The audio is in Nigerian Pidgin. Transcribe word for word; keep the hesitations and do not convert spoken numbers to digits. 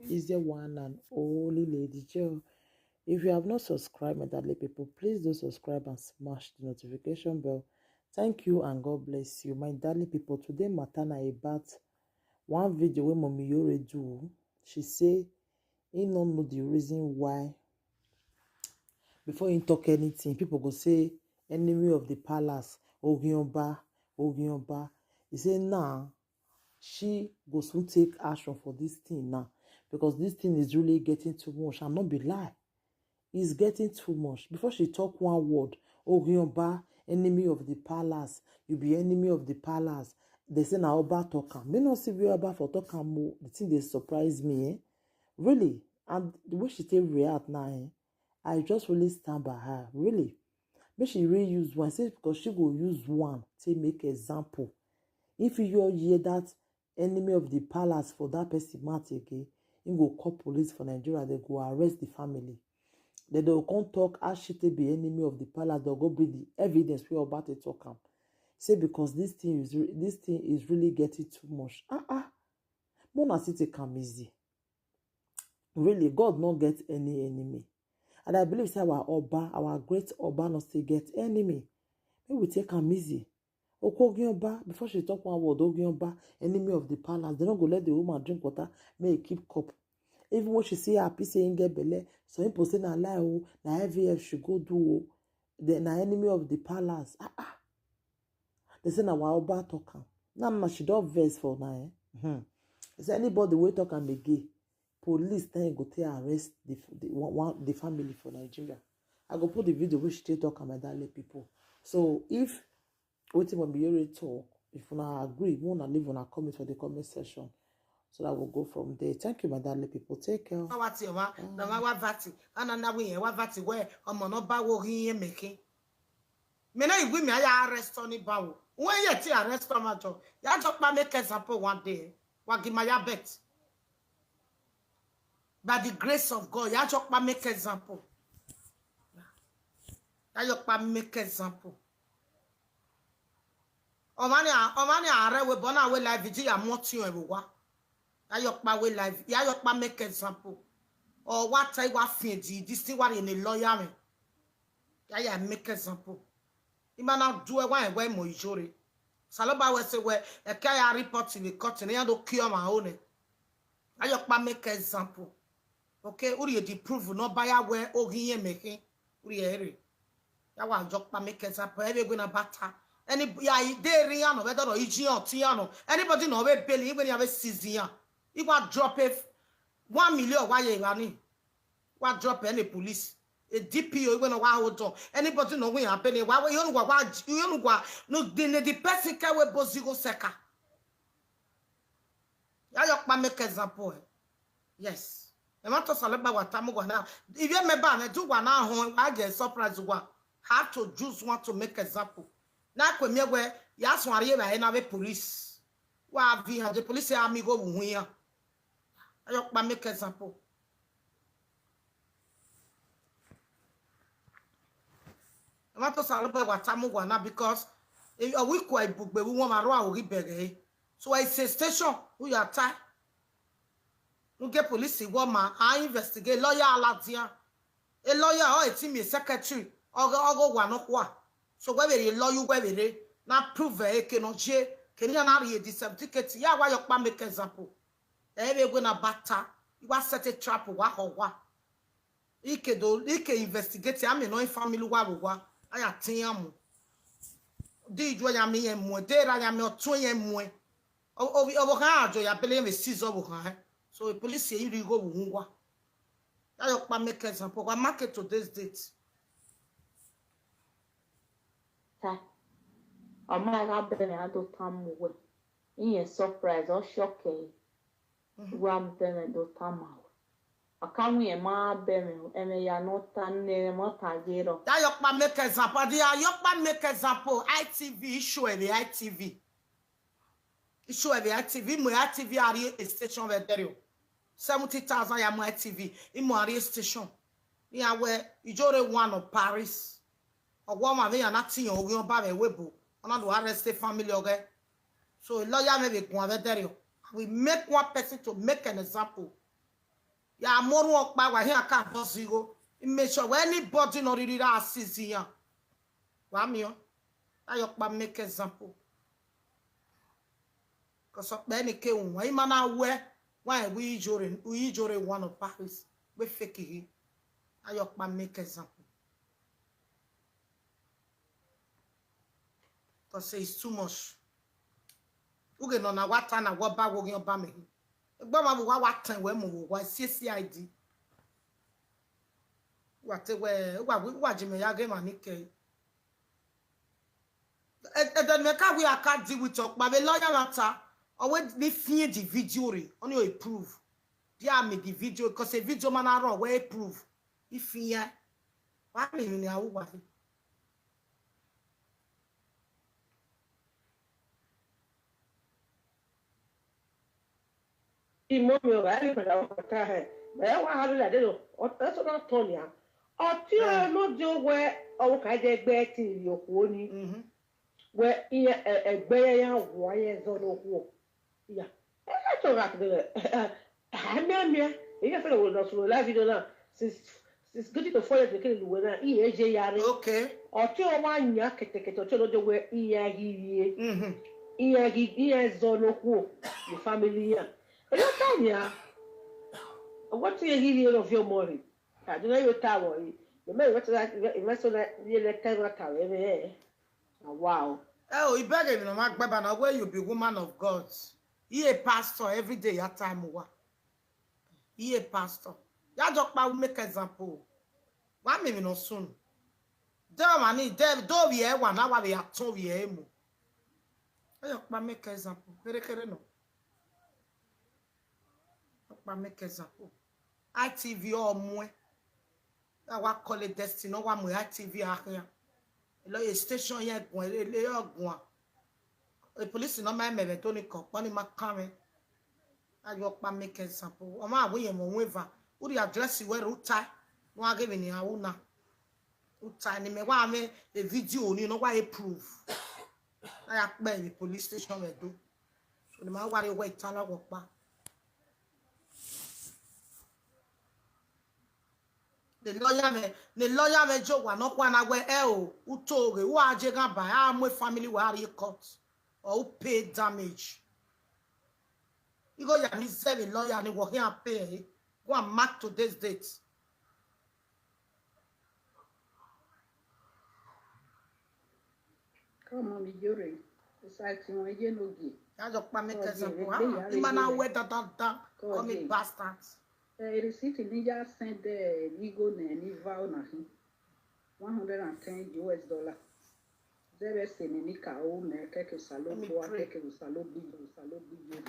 is the one and only Lady Joe. If you have not subscribed, my darling people, please do subscribe and smash the notification bell. Thank you and God bless you. My darling people, today matter na about one video wey Mommy Yore do. She say he no know the reason why before he talk anything, people go say enemy of the palace, Ogioba, Ogioba. He say nah, she go soon take action for this thing now, because this thing is really getting too much. And not be lie, it's getting too much. Before she talk one word, Ogioba, enemy of the palace, you be enemy of the palace. They say na Oba talk am. Me no see where Oba for talk am o. The thing dey surprise me, eh? Really. And the way she take react now, eh? I just really stand by her. Really. Make she really use one. Say because she go use one to make example. If you hear that enemy of the palace for that person mouth again, he go call police for Nigeria. They go arrest the family. Then they go come talk as she take be enemy of the palace. They'll go bring the evidence we about to talk am. Say because this thing is re- this thing is really getting too much. Ah ah, Mona still take am easy. Really, God no get any enemy. And I believe say our Oba, our great Oba no still get enemy. Make we take am easy. Okogi Oba, before she talk one word, Ogi Oba, enemy of the palace, they no go let the woman drink water, make e keep cup. Even when she say happy say he get belle, some people say na lie o, na I V F she go do o. Then na enemy of the palace. Ah ah. They say na wa Oba talk am. Now na she don vex for na eh. Hmm. They say anybody wey talk am again, police na im go take arrest the f- the one, one the family for Nigeria. I go put the video wey she take talk am, my darling people. So if wetin Mommy Yore talk, if una agree, make una leave una comment for the comment section. So that we'll go from there. Thank you, my darling people. Take care. Wá wá tí ọmọ náà wá wá vati ana náà wíyẹn wá vati wẹ ọmọ náà bá wo yín yẹn mèkín. Mi náà ìwé mi àyà arrest ọ ní báwo. Wọ́n yẹ ti arrest ọmọ àjọ. Yàjọ pa make example one day. Wà gí ma yá bet. By the grace of God, yàjọ pa make example. Yàjọ pa make example. Ọmọ ni à- ọmọ ni ààrẹ wo bọ́nà wé live jí yà mọ́ tí ò ẹ̀rọ wá. Yàjọ pa wé live. Yàjọ pa make example. Or what I wa fin di this thing wa in a lawyer me. Yàjọ make example. Ima na do e wa e wa mo ijore. Saloba we say we e ka ya report in the court ni ya do kill my own. Yàjọ pa make example. Okay, uri e di prove no ba ya we ogi yen me kin. Uri e re. Ya wa jọ pa make example. Ebe gwe na bata. Any ya i de ri ano we do ro iji o ti ano. Anybody no we beli we ni ave season ya. I wa drop if one million wa ye wa ni. Wa drop any police. A D P O we no wa hold on. Anybody no we happen wa we yonu wa wa yonu wa no the the person ka we bozigo seka. Yàjọ pa make example. Eh. Yes. E ma to sale ba wa tamu wa na. If you me ba me do wa na hon wa get surprise wa. Have to choose one to make example. Na kwe mi we ya so ari ba e na we police. Wa vi ha the police amigo wu ya. Yàjọ pa make example. E ma to sale ba wa tamu wa na because e o wi ko e bugbe wu won ma ro a ori bere. So I say station who you are tie. Who get police wo ma I investigate lawyer aladian. A lawyer or a team a secretary or go wa no kwa. So we be lawyer we be na prove e ke no je. Ke ni na ri di certificate ya wa yo pa make example. E be go na bata. You wa set a trap wa ho wa. Ike do ike investigate am no family wa wa. Aya tin am. Di ju ya mi en mo de ra ya mi o tun en mo. O o o kan ajo ya bele me seize o kan. So the police e ri go wu wa. Yàjọ pa make example. Wa market today's date. Ta. Ọmọ ara bẹ̀rẹ̀ á tó tán mú wẹ̀. Ìyẹn surprise, ọ ṣọ̀kẹ́. Wà bẹ̀rẹ̀ tó tán mà wẹ̀. Ọ̀káwé yẹn máa bẹ̀rẹ̀ o. Ẹ̀mẹ̀ yà náà ta ní ẹ̀rẹ̀ mọ́ ta yé lọ. Yàjọ pa make example. Di Yàjọ pa make example. I T V issue ẹ̀ ní I T V. Issue ẹ̀ ní I T V. Mo I T V a rí a station rẹ̀ dẹ́rẹ̀ o. Seventy thousand ya mo I T V. Imo a rí a station. Ní àwẹ̀ ìjọ́rẹ̀ one of Paris. Ọwọ́ ọmọ mi yàn láti yàn orí ọba rẹ̀ wébo. Ọ̀nà ló arrest the family ọ̀gẹ́. So a lawyer may be gun rẹ̀ dẹ́rẹ̀ o. I will make one person to make an example. Ya moru okpa wa here ka boss you go. Make sure when anybody no really that season ya. Wa mi o. Ayokpa make example. Because of any ke un. Why man aware? Why we jore, we jore one of Paris. We fake it. Ayokpa make example. Because it's too much. Uge no na wata na waba wogi oba me. Egba ma wa wata we mo wa C C I D. Wa te we wa wa jime ya ge ma ni ke. And then me ka we aka di with talk ba we lawyer matter. Or we ni fin the video re. Only you prove. Dia me the video because a video man are we prove. If yeah. Wa me ni awu wa. Imomi o ba ni pada o ta he. Ba ya wa ha la de lo. O ta so na to ni a. O ti o no di o we o ka je gbe ti ri oku oni. Mhm. We iye egbe ya ya wo ye zo no ku. Ya. E to ga de. Ha mi mi. Iye fe lo no so la video na. Since since good to follow the kid we na. Iye je ya re. Okay. O ti o wa nya kete kete o ti o no de we iye hirie. Mhm. Ihe gị ihe zọ n'okwu the family ya onye tanya ọgwọtụ ihe gị rie n'ofe omori ka dị na iweta awọ yi eme iweta iweta na ihe leta iweta wee mee na wow. Oh, you beg him no ma gbaba na where you be woman of God. He a pastor every day your time wa. He a pastor. Ya jokpa make example. Wa me me no soon. Do mani de do we e wa na wa we aton we e mo. Ayokpa make example. Kere kere no. Ayokpa make example. I T V o mu e. That wa call it destiny no wa mu I T V a here. Lo e station here gun e le ogun. E police no ma me be to ni ko pa ni ma kan me. Ayokpa make example. O ma wo ye mo we va. U di address we ru tai. No a give ni a u na. U tai ni me wa me a video ni no wa a proof. Na ya pe ni police station we do. So ni ma wa re we tan la wo pa. The lawyer me, the lawyer me jo wa no kwa na we e o. U to ge u a je gan ba a mo family wa re court. Or u pay damage. You go ya ni sell a lawyer ni wo here pay. Go and mark today's date. Come on, mi jore. It's like you want you no give. Ya jokpa make Oh, example. yeah, Ah, yeah, imana yeah. We da da da. Oh, Come yeah. Bastard. Eh, receipt ni ya send eh, ni go ne ni vao na hi. One hundred and ten U S dollar. Zero se ni ni ka o me keke salo Let me kwa pray. Keke salo bijo salo bijo.